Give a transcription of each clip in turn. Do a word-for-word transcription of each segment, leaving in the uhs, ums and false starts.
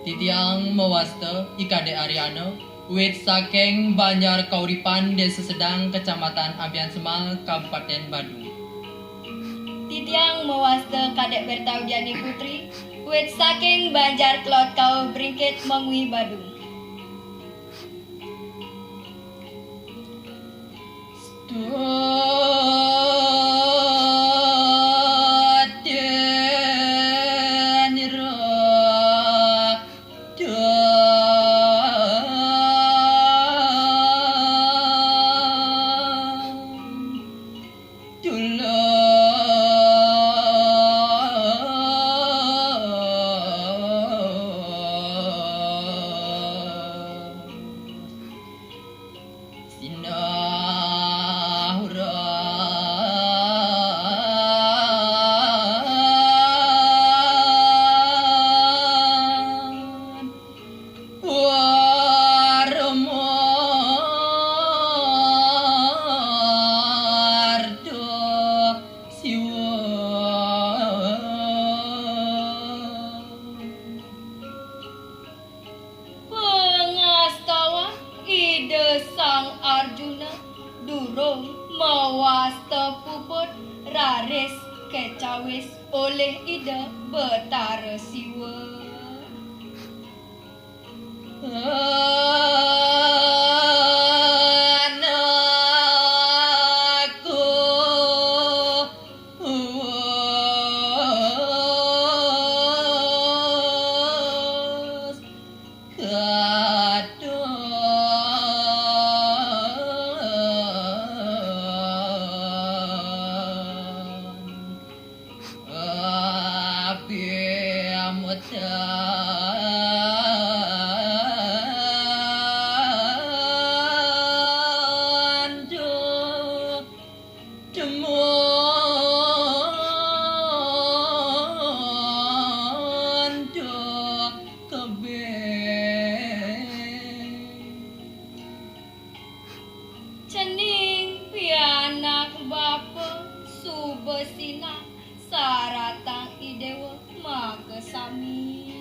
Titiang mawasta I Kadék Ariana, wit saking Banjar Kauripan, Désa Sedang, Kecamatan Ampihan Semal, Kabupatén Badung. Titiang mawasta Kadék Berta Widiani Putri, wit saking Banjar Kelod Kauh Bringkit, Mengwi, Badung. Pangastawan Ida Sang Arjuna durung mawasta puput raris kecawis olih Ida Betara Siwa. Cening pianak bapa suba sinah saratang I Déwa makasami.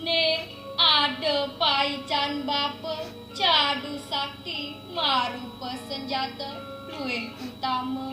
Né ada paican bapa, cadu sakti marupa senjata luwih utama.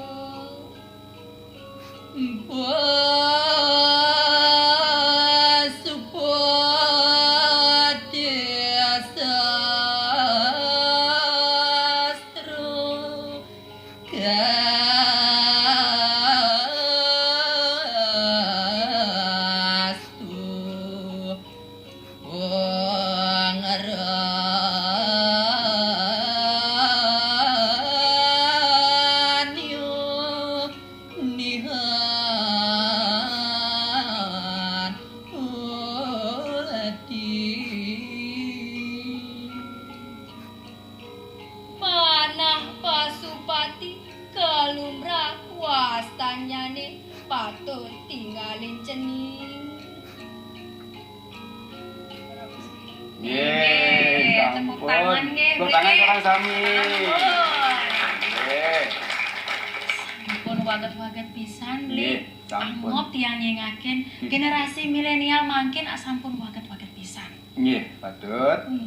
Panah Pasupati kalumrah, wastannyané patut tingalin cening. Nggih, tepuk tangan, nggih. Tepuk tangan mriki. Sareng sami. Sampun. Nggih. Sampun waget-waget pisan, Bli. Nggih, sampun. Anggap tiang nyingakin, hmm, generasi milenial mangkin sampun waget-waget pisan. Nggih, patut. Hmm.